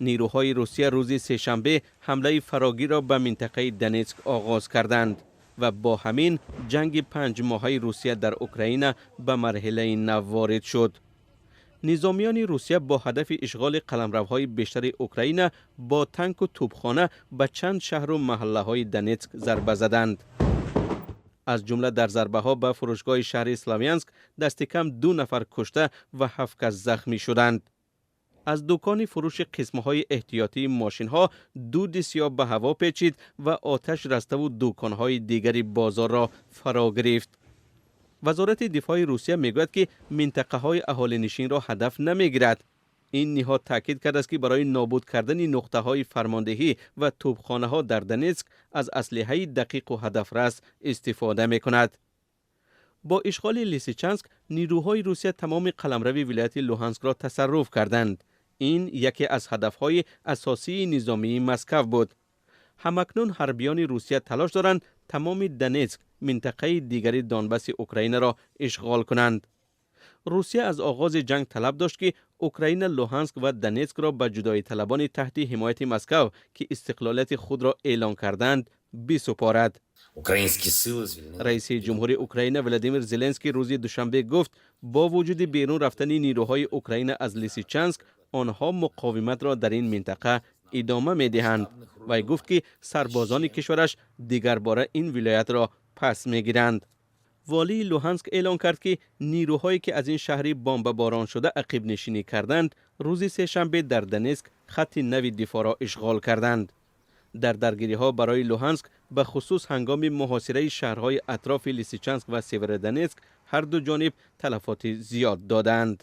Нерӯҳои Русия рӯзи сешанбе ҳамлаи фарогирро ба минтақаи Донетск оғоз карданд ва бо ҳамин ҷанги 5 моҳаи Русия дар Украина ба марҳилаи нав ворид шуд. Низомиёни Русия бо ҳадафи ишғоли қаламравҳои бештари Украина бо танку тӯбхона ба чанд шаҳру маҳаллаҳои Донетск зарба заданд. Аз ҷумла дар зарбаҳо ба фурӯшгоҳи шаҳри Славянск дасти кам ду нафар кушта ва ҳафт кас захмӣ шуданд. Аз дукони фурӯши қисмҳои эҳтиётии мошинҳо дуди сиёҳ ба ҳаво печид ва оташ раставу дуконҳои дигари бозорро фаро гирифт. Вазорати дифои Русия мегӯяд, ки минтақаҳои аҳолинишинро ҳадаф намегирад. Ин ниҳод таъкид кардааст, ки барои нобуд кардани нуқтаҳои фармондеҳӣ ва тӯбхонаҳо дар Донетск аз аслиҳаи дақиқу ҳадафрас истифода мекунад. Бо ишғоли Лисичанск нирӯҳои Русия тамоми қаламрави вилояти Луҳанскро тасарруф карданд. Ин яке аз ҳадафҳои асосии низомии Москав буд. Ҳамакнун ҳарбиёни Русия талош доранд тамоми Донетск, минтақаи дигари Донбасси Украинаро ишғол кунанд. Русия аз оғози ҷанг талаб дошт, ки Украина Луҳанск ва Донетскро ба ҷудоиталабони таҳти ҳимояти Москав, ки истиқлолияти худро эълон карданд, бисупорад. Раиси ҷумҳури Украина Владимир Зеленский рӯзи душанбе гуфт, бо вуҷуди берун рафтани нирӯҳои Украина аз Лисичанск, онҳо муқовиматро дар ин минтақа идома медиҳанд. Вай гуфт, ки сарбозони кишвараш дигарбора ин вилоятро пас мегиранд. Волии Луҳанск эълон кард, ки нирӯҳое, ки аз ин шаҳри бомбабороншуда ақибнишинӣ карданд, рӯзи сешанбе дар Донетск хатти нави дифоъро ишғол карданд. Дар даргириҳо барои Луҳанск, ба хусус ҳангоми муҳосираи шаҳрҳои атрофи Лисичанск ва Северодонетск, ҳар ду ҷониб талафоти зиёд додаанд.